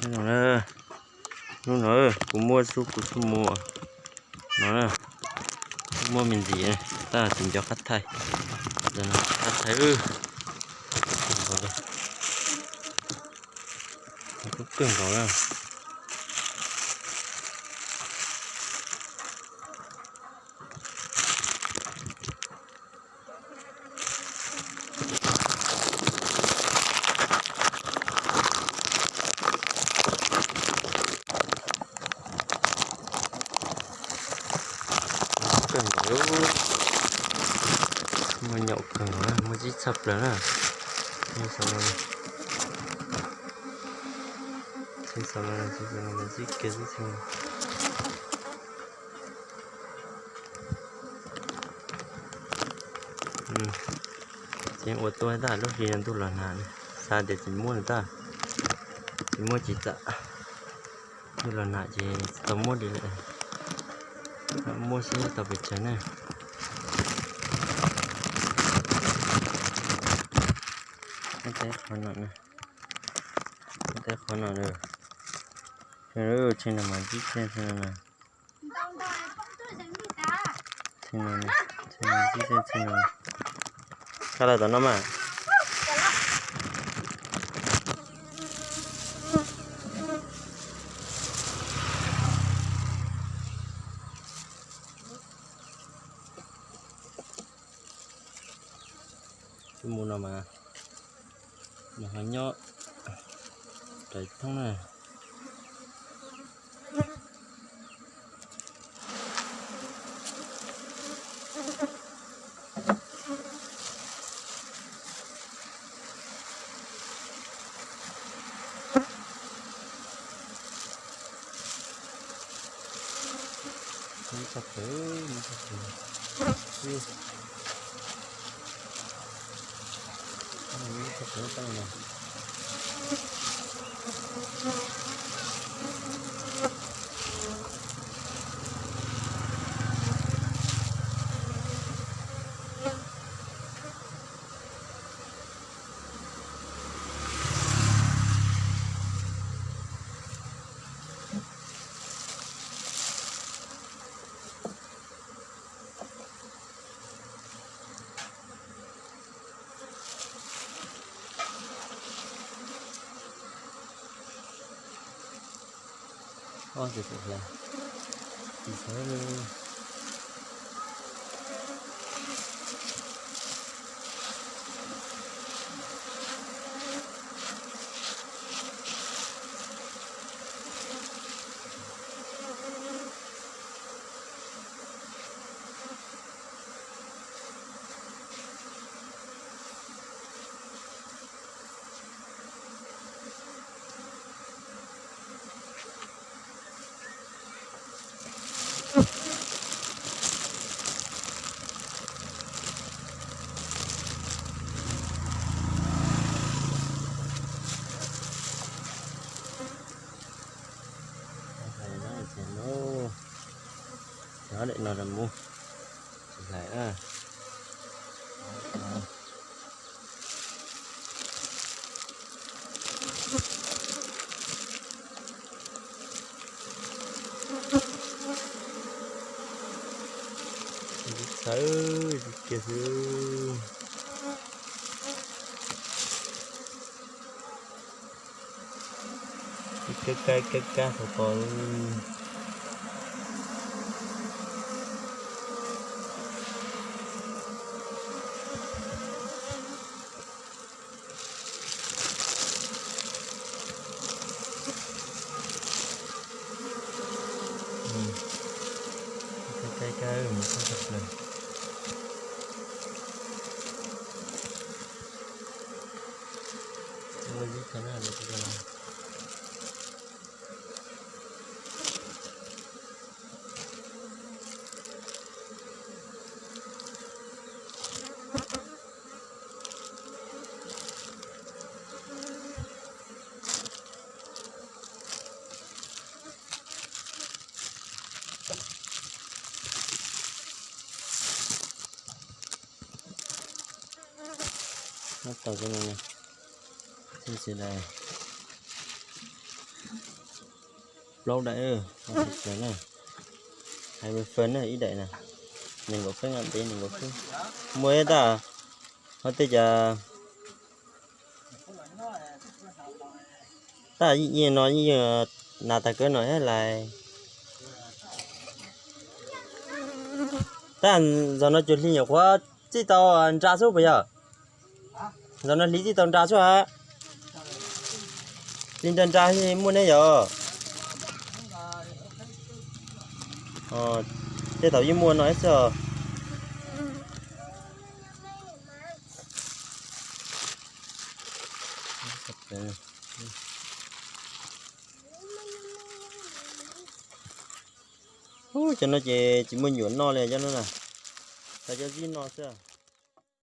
Hnub no, hnub no kuv muab xub kuv xub mus no na, muab me ntsis tab sis nco qab thaij, qab thaij, kawg nkaus na. Kawg nkaus, muaj nyaum kawg nkaus, muaj zib tshaj plaws na. Txheej xaus no, txheej xaus no, txheej xaus no mas zib kiag xwb txheej. Ces ua tuaj tag lub hli no ntuj los nag, xav tias tsis muab nws tag, tsis muab tsis txawm. Ntuj los nag ces tsis tau muab li lawm, muab xwb tau pes tsawg na. Muab tau qhov no, muab tau qhov no, tshee no mas zib kiag tshee no na. Tshee no, tshee no zib kiag tshee no. Kab laj tom no mas. Tus mus no mas nws ho nyob raws thoob na. Ob tug tus hlais, tus hlais. Hlais no ces mus, cov dej no los mus, tsis hlais na. Txhawv kiag xwb. Kab kab kab kab tau tau. Kab kab mus txog tag plaws. Nyob tau cov no, tsis tsis dais. Plaub daim, hais feeb na, ib daim na, nees nkaum feeb, ntev nees nkaum feeb. Muaj ib tag, ho tej cas tag yeej no yeej nas tag kawg no lais. Tag zaum no cuag hli nyuam qhuav txij tau nra xwb puas yog? Zaum no hli txij tau nra xwb a? Hli nra nra muaj ne yog? Tej thaum yeej muaj no ib xwb os. Ub, cov no ces tsis muaj nyuam noj li cov no na. Tau cov zib no xwb.